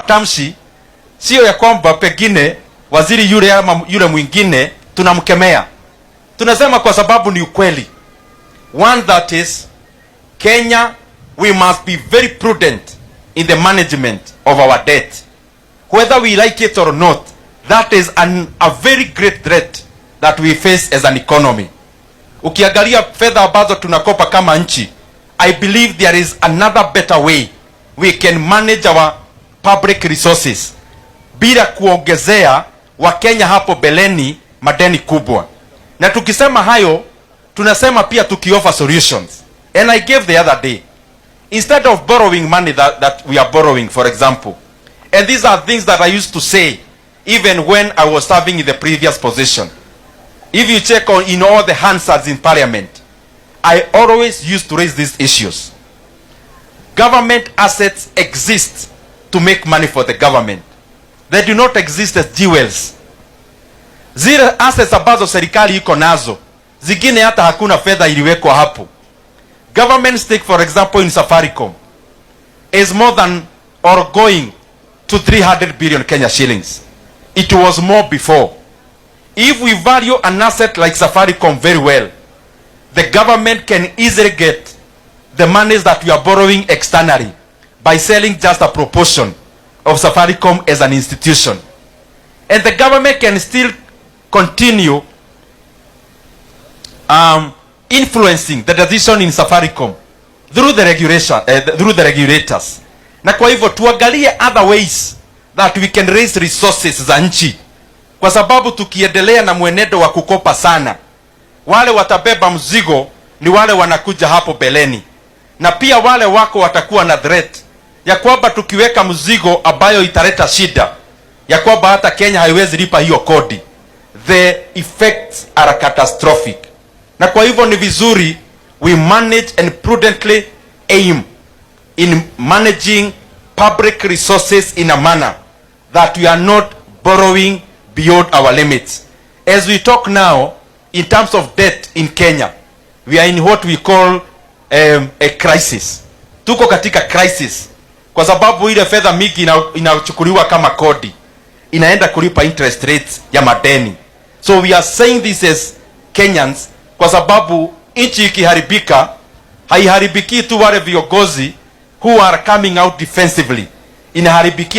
matamshi sio ya kwamba pengine waziri yule ama yule mwingine tunamkemea. Tunasema kwa sababu ni ukweli. One, that is, Kenya, we must be very prudent in the management of our debt. Whether we like it or not, that is a very great threat that we face as an economy. Ukiangalia fedha ambazo tunakopa kama nchi, I believe there is another better way we can manage our public resources bila kuongezea Wakenya hapo beleni madeni kubwa. Na tukisema hayo, tunasema pia tukioffer solutions. And I gave the other day, instead of borrowing money that we are borrowing, for example, and these are things that I used to say even when I was serving in the previous position. If you check on in all the Hansards in Parliament, I always used to raise these issues. Government assets exist to make money for the government. They do not exist as jewels. Zile assets ambazo serikali iko nazo, zingine hata hakuna fedha iliwekwa hapo. Government stake, for example, in Safaricom is more than or going to 300 billion Kenya shillings. It was more before. If we value an asset like Safaricom very well, the government can easily get the monies that we are borrowing externally by selling just a proportion of Safaricom as an institution. And the government can still continue influencing the decision in Safaricom through the regulation, through the regulators. Na kwa hivyo tuangalie other ways that we can raise resources za nchi, kwa sababu tukiendelea na mwenendo wa kukopa sana, wale watabeba mzigo ni wale wanakuja hapo beleni, na pia wale wako watakuwa na threat ya kwamba tukiweka mzigo ambayo italeta shida ya kwamba hata Kenya haiwezi lipa hiyo kodi, the effects are catastrophic. Na kwa hivyo ni vizuri we manage and prudently aim in managing public resources in a manner that we are not borrowing beyond our limits. As we talk now, in terms of debt in Kenya, we are in what we call a crisis. Tuko katika crisis kwa sababu ile fedha mingi inachukuliwa kama kodi inaenda kulipa interest rates ya madeni. So we are saying this as Kenyans kwa sababu nchi ikiharibika, haiharibiki tu wale viongozi who are coming out defensively, inaharibikia